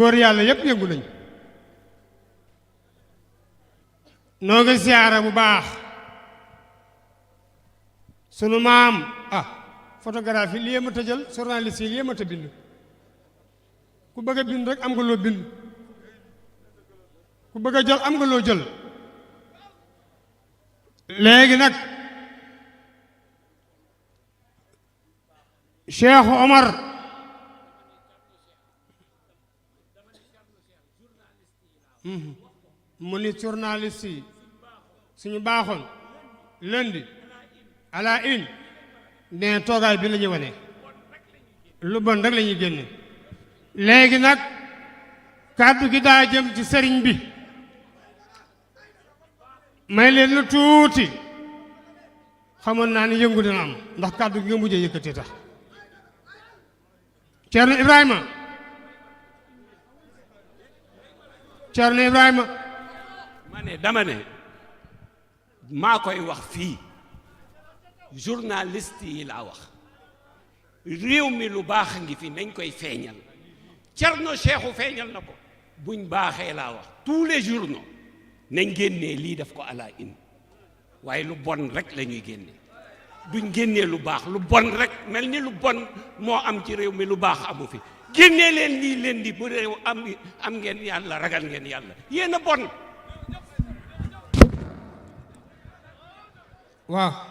góor yàlla yépp yëngu nañ noo ngi siyaara bu baax sunu maam photographie li yéema ta jël journaliste yi yéema ta bind ku bëgg a bind rek am nga loo bind ku bëgg a jël am nga loo jël léegi nag Cheikh Omar mu ni journaliste yi suñu baaxoon lundi à la une ne toogaay bi la ñu wane lu bon rek la ñuy génne léegi nag kàddu gi daa jëm ci sëriñ bi may leen lu tuuti xamoon naa ni yëngu dina am ndax kàddu gi nga mujjee yëkkati tax Ceerno Ibrahima ma ne dama ne maa koy wax fii journaliste yi laa wax réew mi lu baax a ngi fi nañ koy feeñal Cerno Seexu feeñal na ko buñ baaxee laa wax tous les journaux nañ génnee lii def ko à la une waaye lu bon rek la ñuy génne duñ génnee lu baax lu bon rek mel ni lu bon moo am ci réew mi lu baax amu fi génnee leen lii leen di bu réew am ngeen yàlla ragal ngeen yàlla yéen a bon waaw